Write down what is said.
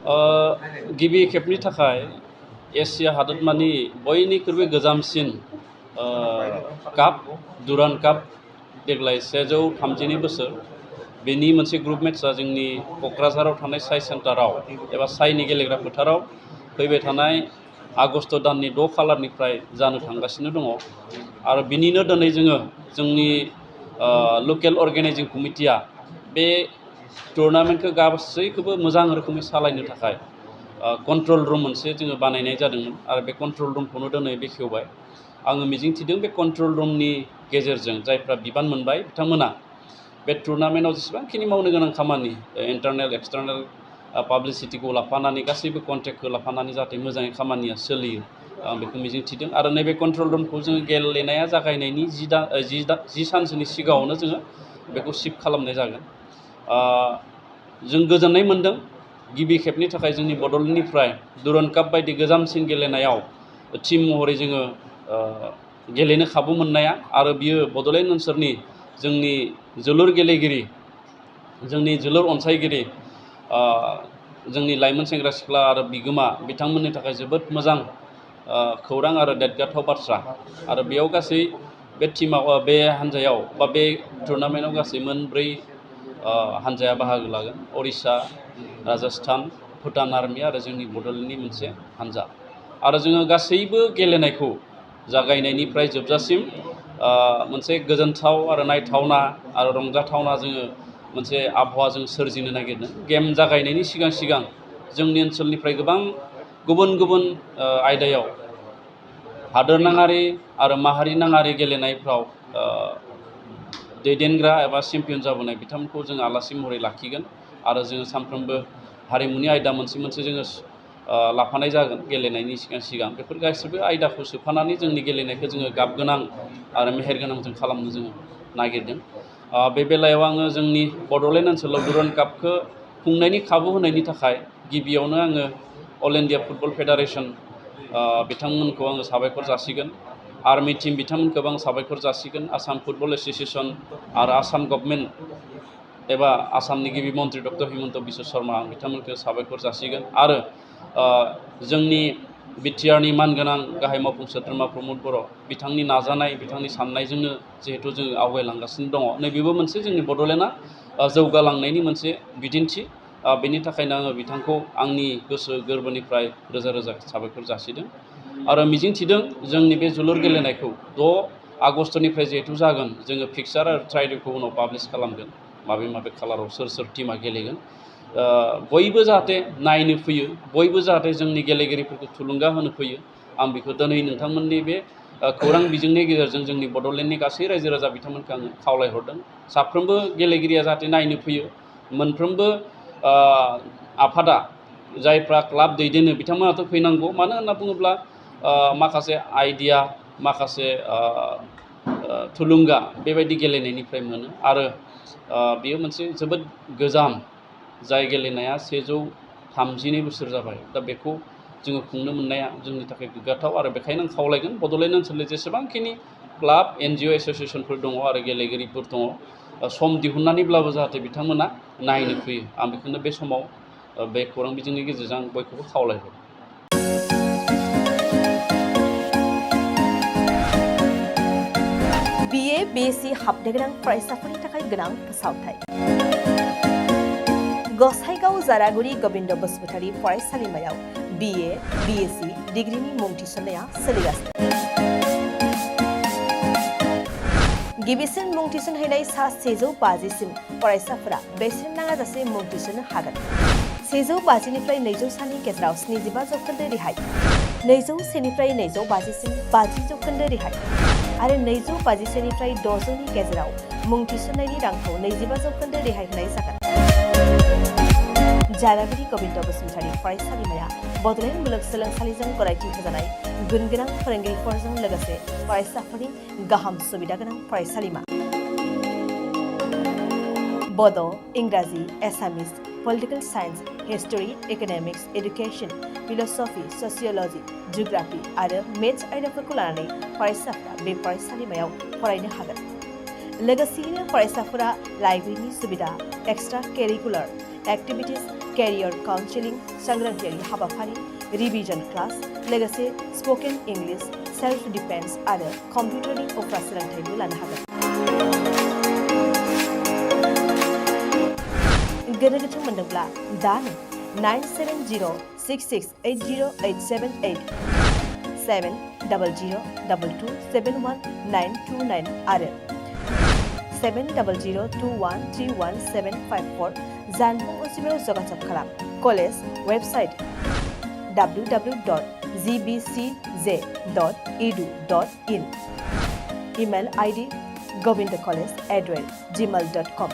गिबि खेबनि थाखाय एसिया हादोरमानि बयनिख्रुइबो गोजामसिन काप दुरान्ड काप देग्लाय 132 बोसोर बेनि मोनसे ग्रुप मेट्चआ जोंनि क'क्राझाराव थानाय साइ सेन्टाराव एबा साइनि गेलेग्रा फोथाराव फैबाय थानाय आगस्ट दाननि 6 खालारनिफ्राय जानो थांगासिनो दङ आरो बिनिनो दिनै जोङो जोंनि लकेल अर्गेनाइजिं कमिटिया बे टुर्नामेन्टखौ गासैखौबो मोजां रोखोमै सालायनो थाखाय कन्ट्रल रुम मोनसे जोङो बानायनाय जादोंमोन आरो बे कन्ट्रल रुमखौनो दिनै बेखेवबाय आङो मिजिंथिदों बे कन्ट्रल रुमनि गेजेरजों जायफ्रा बिबान मोनबाय बिथांमोना बे टुर्नामेन्टआव जेसेबांखिनि मावनो गोनां खामानि इन्टारनेल एक्सटार्नेल पाब्लिसिटिखौ लाफानानै गासैबो कन्टेक्टखौ लाफानानै जाहाथे मोजाङै खामानिया सोलियो आं बेखौ मिजिंथिदों आरो नैबे कन्ट्रल रुमखौ जोङो गेलेनाया जागायनायनि 10 सानसोनि सिगाङावनो जोङो बेखौ शिफ्ट खालामनाय जागोन जों गोजोननाय मोन्दों गिबि खेबनि थाखाय जोंनि बड'लेण्डनिफ्राय दुरान्ड काप बायदि गोजामसिन गेलेनायाव टीम महरै जोङो गेलेनो खाबु मोननाया आरो बियो बड'लेण्ड ओनसोलनि जोंनि जोलुर गेलेगिरि जोंनि जोलुर अनसायगिरि जोंनि लाइमोन सेंग्रा सिख्ला आरो बिगोमा बिथांमोननि थाखाय जोबोद मोजां खौरां आरो देरगाथाव बाथ्रा आरो बेयाव गासै बे टीमाव बे हान्जायाव बा बे टुर्नामेन्टआव गासै मोनब्रै हान्जाया बाहागो लागोन उरिष्या राजस्थान भुटान आर्मि आरो जोंनि बड'लेण्डनि मोनसे हान्जा आरो जोङो गासैबो गेलेनायखौ जागायनायनिफ्राय जोबजासिम मोनसे गोजोनथाव आरो नायथावना आरो रंजाथावना जोङो मोनसे आबहावा जों सोरजिनो नागिरदों गेम जागायनायनि सिगां जोंनि ओनसोलनिफ्राय गोबां गुबुन गुबुन आयदायाव हादोरनाङारि आरो माहारिनाङारि गेलेनायफ्राव दैदेनग्रा एबा चेम्पियन जाबोनाय बिथांमोनखौ जों आलासि महरै लाखिगोन आरो जोङो सानफ्रोमबो हारिमुनि आयदा मोनसे जोङो लाफानाय जागोन गेलेनायनि सिगां बेफोर गासैबो आयदाखौ सोफानानै जोंनि गेलेनायखौ जोङो गाब गोनां आरो मेहेर गोनां जों खालामनो जोङो नागिरदों बे बेलायाव आङो जोंनि बड'लेण्ड ओनसोलाव दुरान्ड कापखौ खुंनायनि खाबु होनायनि थाखाय गिबियावनो आङो अल इन्डिया फुटबल फेडारेसन बिथांमोनखौ आङो साबायखर जासिगोन आर्मि टीम बिथांमोनखौबो आं साबायखर जासिगोन आसाम फुटबल एस'सिएसन आरो आसाम गभर्नमेन्ट एबा आसामनि गिबि मन्त्रि डक्टर हिमन्त बिश्व शर्मा आं बिथांमोनखौ साबायखर जासिगोन आरो जोंनि बिटिआरनि मानगोनां गाहाय मावफुं सोद्रोमा प्रमद बर' बिथांनि नाजानाय बिथांनि साननायजोंनो जिहेथु जोङो आवगायलांगासिनो दङ नैबेबो मोनसे जोंनि बड'लेण्डआ जौगालांनायनि मोनसे बिदिन्थि बेनि थाखायनो आङो बिथांखौ आंनि गोसो गोरबोनिफ्राय रोजा रोजा साबायखर जासिदों आरो मिजिंथिदों जोंनि बे जोलुर गेलेनायखौ 6 आगस्टनिफ्राय जिहेतु जागोन जोङो फिक्सार आरो ट्रायलखौ उनाव पाब्लिश खालामगोन माबे खालाराव सोर टीमा गेलेगोन बयबो जाहाथे नायनो फैयो बयबो जाहाथे जोंनि गेलेगिरिफोरखौ थुलुंगा होनो फैयो आं बेखौ दिनै नोंथांमोननि बे खौरां बिजोंनि गेजेरजों जोंनि बड'लेण्डनि गासै रायजो राजा बिथांमोनखौ आङो खावलायहरदों साफ्रोमबो गेलेगिरिया जाहाथे नायनो फैयो मोनफ्रोमबो आफादा जायफ्रा क्लाब दैदेनो बिथांमोनाथ' फैनांगौ मानो होनना बुङोब्ला माखासे आइडिया माखासे थुलुंगा बेबायदि गेलेनायनिफ्राय मोनो आरो बेयो मोनसे जोबोद गोजाम जाय गेलेनाया 132 बोसोर जाबाय दा बेखौ जोङो खुंनो मोननाया जोंनि थाखाय गोग्गाथाव आरो बेखायनो आं खावलायगोन बड'लेण्ड ओनसोलनि जेसेबांखिनि क्लाब एनजिअ एस'सिएसनफोर दङ आरो गेलेगिरिफोर दङ सम दिहुननानैब्लाबो जाहाथे बिथांमोना नायनो फैयो आं बेखौनो बे समाव बे खौरां बिजोंनि गेजेरजों आं बयखौबो खावलायहरो BA BSc हाबनो गोनां फरायसाफोरनि थाखाय गोनां फोसावथाय गसाइगाव जारागुरि गोविन्द बसुमतारी फरायसालिमायाव BA BSc डिग्रीनि मुं थिसननाया सोलिगासिनो गिबिसिन मुं थिसनहैनाय सा 150 सिम फरायसाफोरा बेसेन नाङाजासे मुं थिसननो हागोन 150 निफ्राय 200 सानि गेजेराव 75% रेहाय 201 निफ्राय 250 सिम 50% रेहाय आरो 250 निफ्राय 600 नि गेजेराव मुं थिसननायनि रांखौ 25% रेहाय होनाय जागोन जारागुरि गोविन्द बसुमतारी फरायसालिमाया बड'लेण्ड मुलुगसोलोंसालिजों गनायथि होजानाय गुनगोनां फोरोंगिरिफोरजों लोगोसे फरायसाफोरनि गाहाम सुबिदा गोनां फरायसालिमा बड' इंराजि Assamese political science history economics education philosophy sociology geography आरो मेथ्स आयदाफोरखौ लानानै फरायसाफोरा बे फरायसालिमायाव फरायनो हागोन लोगोसेयैनो फरायसाफोरा लाइब्रेरिनि सुबिदा extra curricular activities career counselling सांग्रांथियारि हाबाफारि रिभिजन क्लास लोगोसे स्पोकेन इंलिश सेल्फ डिफेन्स आरो कम्पिउटारनि उफ्रा सोलोंथाइबो लानो हागोन। गोनो गोथो मोनदोंब्ला दानो 9706680878 7002271 आरो 70021311754 जानबुं अनजिमायाव जगाजग खालाम। College website www.gbcj.edu.in email ID govindcollege@gmail.com